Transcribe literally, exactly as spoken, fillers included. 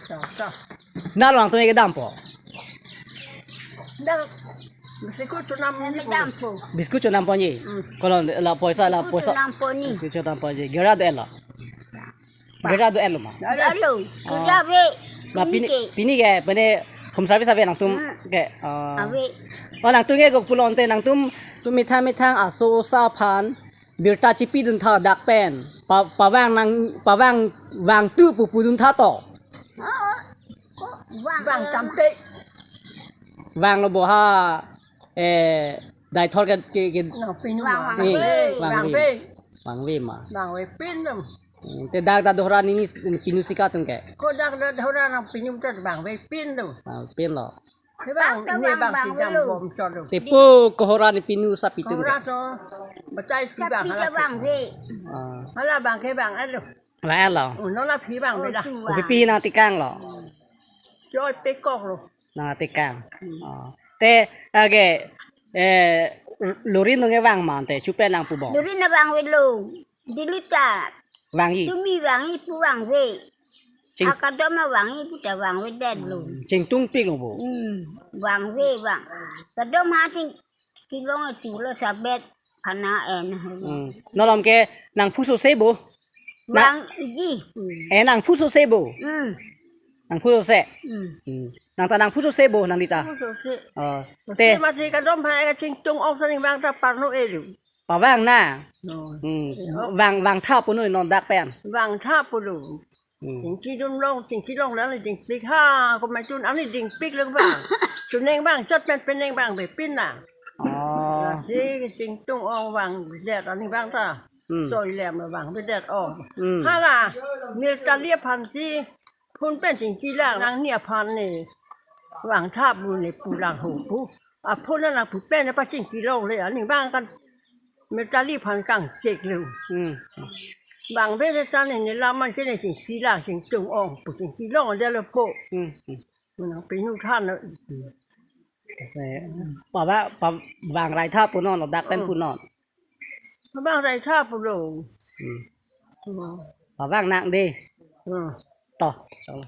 Tata. Nalo nangtum ke dampo. Dak, biscuit chonam ni po. Dampo. Biscuit chonampo ni. Hmm. Kalau la poisa, la poisa. Chonampo ni. Biscuit chonampo ni. Gera do-et lo. Gera do-et lo ma. Alo, ah, kerja ave. Ma pini, pini ke, pini ke, pini home service ave nangtum ke. Ah. Ave. Oh, nangtum ke kok pulote nangtum, tum methang methang aso-sa aphan birta chipidun tha dak pen. Pa, pavang nang, pavang vangthu pu pudun tha to. Oh, oh. Vang, vang tamte. Vanglo bo ha, eh, dai thor ke, ke, ke. No, pinu vang, vang, eh, vang, vang ve. Vangve. Vangve ma. Vangve pin dum. Hmm, te dak dak dohora nini s-, pinu sika atum ke. Ko dak dak dohora nang pinu ta vangve pin dum. Vangpin lo. Te vang, vang, ne vang, vang si vang jam velo. Bom chot lo. Tepo kohora ni pinu sapi atum ke. Kohora to. Bachai si vang. Sapi hala ke vangve. Ah. Hala vang ke vang alo. Vang alo. Oh, non la phi vangve la. Oh, tu. Kopi vang. Pi nangtekang lo. Choi pekok lo. Nangtekang. Hmm. Oh. Te, age, eh, Lorin nung ke vang ma te, chupe nangpu bom. Lorin nang vangve lo. Dilip ta. Vangji. Tumi vangji pu vangve. Ching- Akadom nang vangji pu ta vangvedet lo. Hmm. Chingtungpik lo bo. Hmm. Vangve vang. Kadom ha ching Kilong chulo sabet khana en. Hmm. Nolom ke nangphu sose bo. Na- Vangji. Eh, nangphu sose bo. Hmm. Nangphu sose. Hmm. Hmm. Nang ta nangphu sose bo nangli ta. Phu sose. Oh. Sose te masi kadom hai ka chingtung ong saning vang ta parno elu. Pavang na. No. Hmm. Vang, vangtha punoi non dak pen. Vangtha pulo. Hmm. Chingki dun long, chingki long lang dingpik ha, ko mai tun ani dingpik lang vang. Chuneng vang, chot pen peneng vangve pin na. Oh. Lasi chingtung ong vangvedet ani vang ta. Hmm. Soi lem lo vangvedet ong. Hmm. Hala, mir ta liep aphan si, phun pen chingki lang, nangni aphan ne. Vangtha pu ne pu lang ho pu. Aphun nangpu pen ne pa chingki longle, ani vang kan. Mir ta liep aphan kangchek lo. Hmm. Vangve ta ne ne lam man chene chingki lang chingtung ong pu chingki longdetlo po. Hmm. Hmm. Nang pinu than lo. Hmm. Ase, pava, pa, vang raitha punon lo dak pen punon. Pavang raitha pulo. Hmm. Hmm. Pavang nang de. Hmm. To, chalo.